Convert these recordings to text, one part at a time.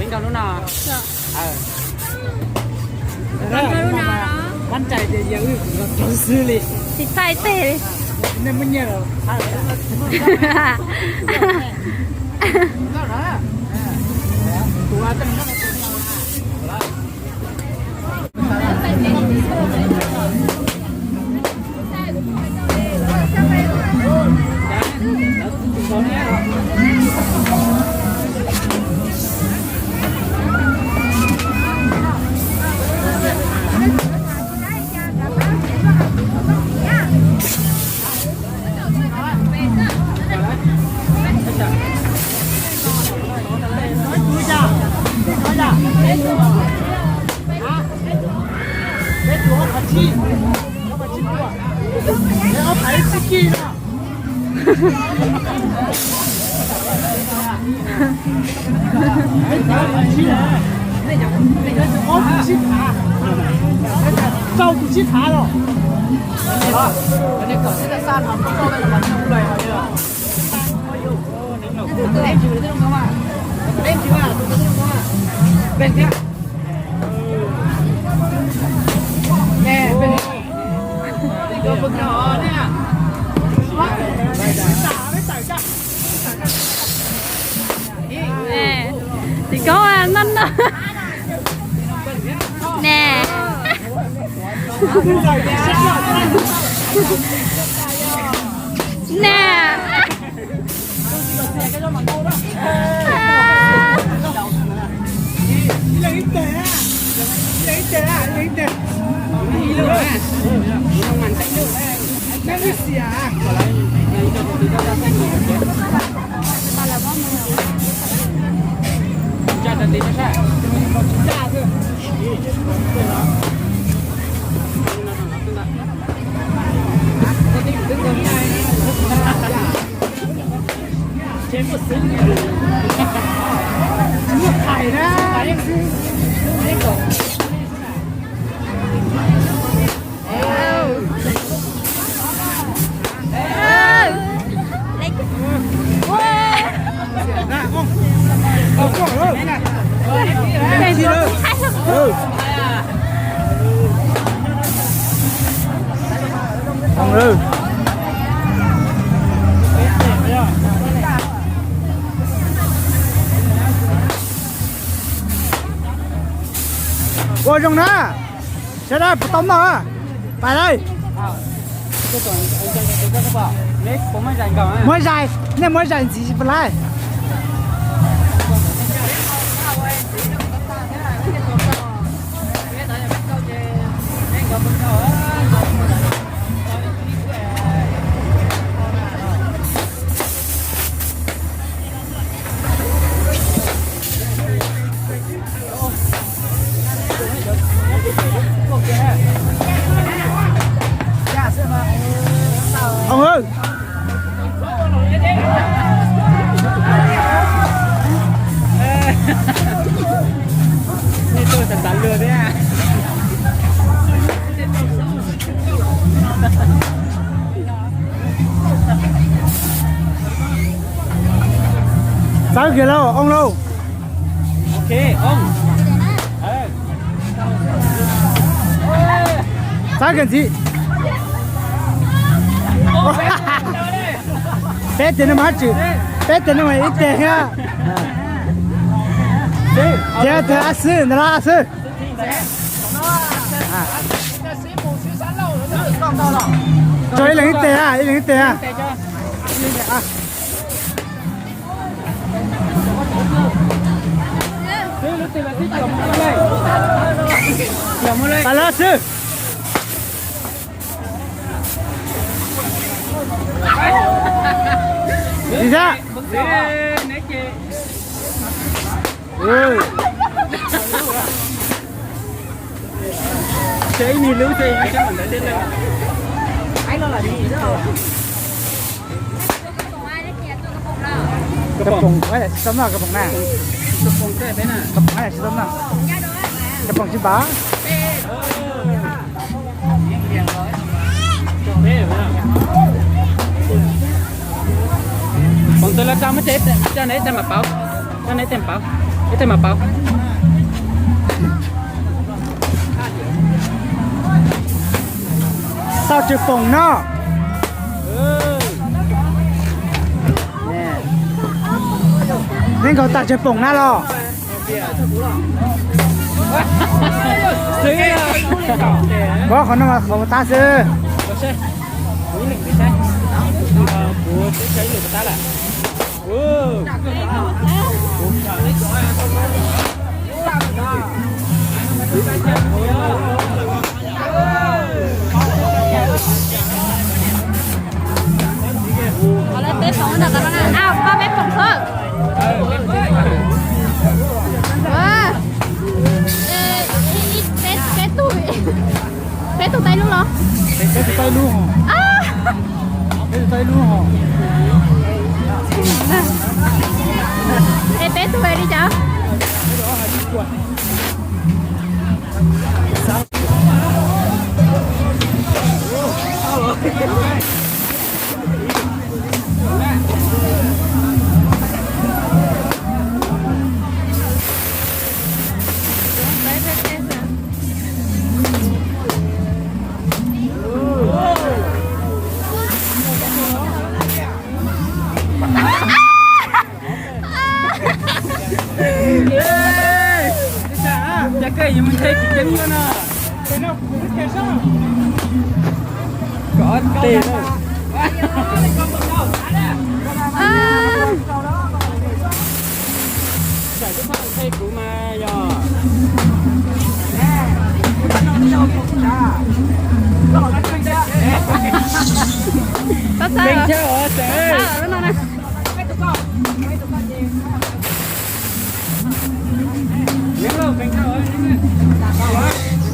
Nkaus lub no. Nkaus lub no. Mab ntsaim tias yog wb los tau xwb li. Tsis thaij teg li. Nej muaj nyiaj los. Peb tuav ob phav tsib, ob phav tsib kis no. Ob phav tsib phav, rau tus tsib phav los. Tsis koob no no. Nè. Nè. Ua zoo na, sawv daws puas tau noj? Pais lawm. Muab zais, nej muab zais ntxiv tsis pais lawm. Hoo, nej tuaj tas tas luag thiab. Txawb kiag lauj, oo lauj. Txawb kiag ntxiv. Peb tes no mas tswm, peb tes no mas ib tes thiab. Ces tes a xwb ntawd los a xwb. Tso ib leeg ib tes a, ib leeg ib tes a. Pais lawm xwb. Tis xab. Cov poom, cov poom na, cov poom na tsis tau noj, cov poom tsis npav. Poom ntawd los tso muab tso neb tso mam pauv, tso neb tso pauv. Tau tsis poom no. Neb nkaus tag tsis poom na los. Pov qhov no mas qhov tab xwb. Peb poom xwb. Peb tug, peb tug tau ib lub los? Peb tug tau ib lub. Peb tug tau ib lub. Es peb tug li cas?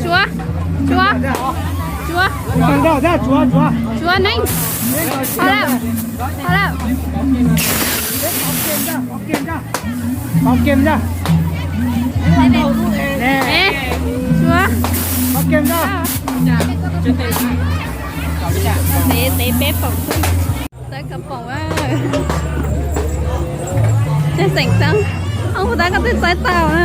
Tsuav, tsuav, tsuav, tsuav neeb. Tau lawm, tau lawm. Pov kem ntag. Tsuav. Tev, tev peb poom xwb. Txawb kav poom. Tej xeem xeeb, ua tab koj twb txawb tau na.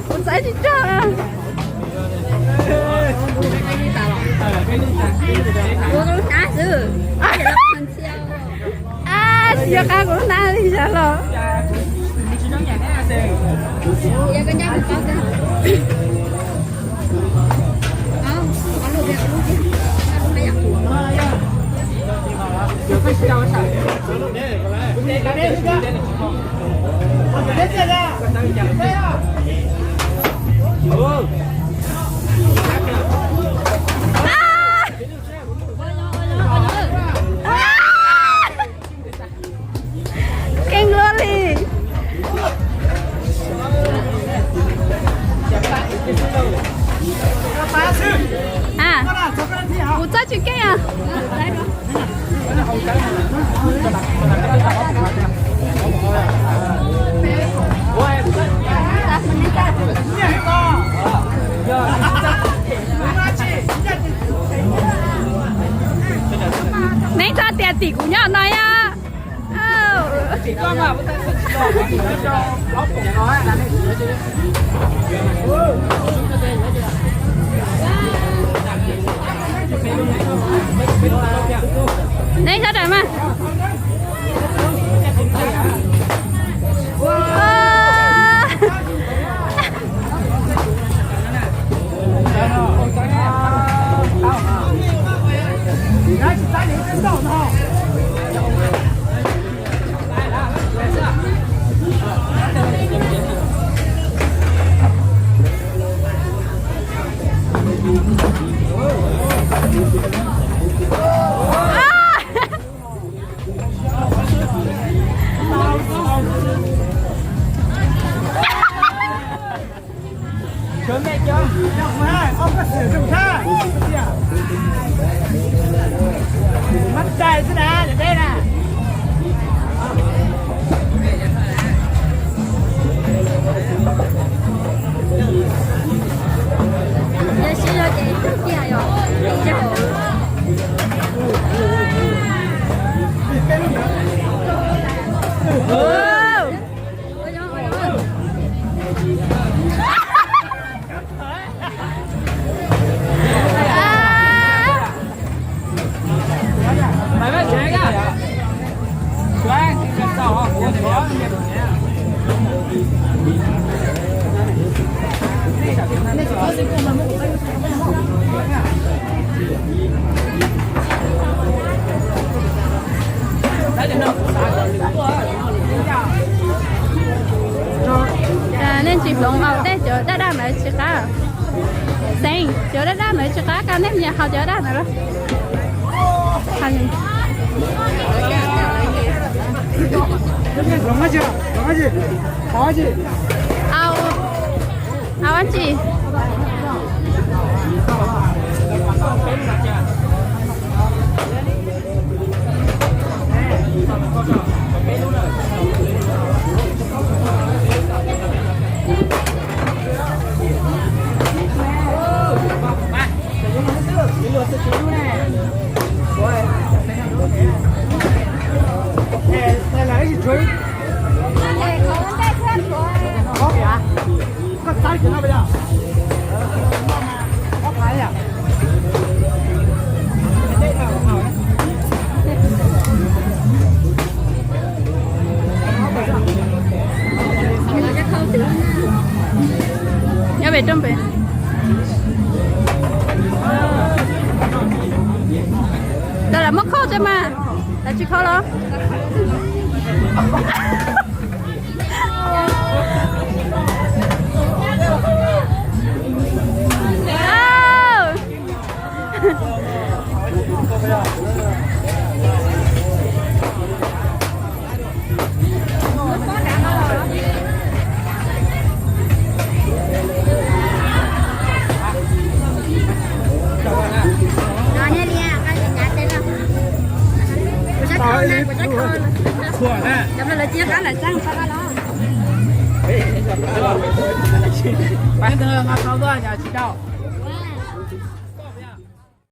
Kuv txawb tsis tag. Kuv lub hnab xwb. Tsis yog qab kuv lub hnab li sas los. Keej luaj li. Kuv txawb tsis keej os. Neb txhob tias tim kuv nyob no yom. Neb sawv daws mas. Cov me cov, cov hmab, ob koj xwm zoo sab. Hmab tais xwb na, cov deb na. Yog siv zog ces tiag yog. Nej tsis hloov, tej cov daj daj ntawd tsis qab. Xeev, cov daj daj ntawd tsis qab, koj nej nyias haus cov daj ntawd los. Au, au dab tsi? Nyob pem rooj pem. Lawv lam muab khauj tso mas, lawv tsis khauj los? Pab tug nqa tau tuaj yog tsis tau.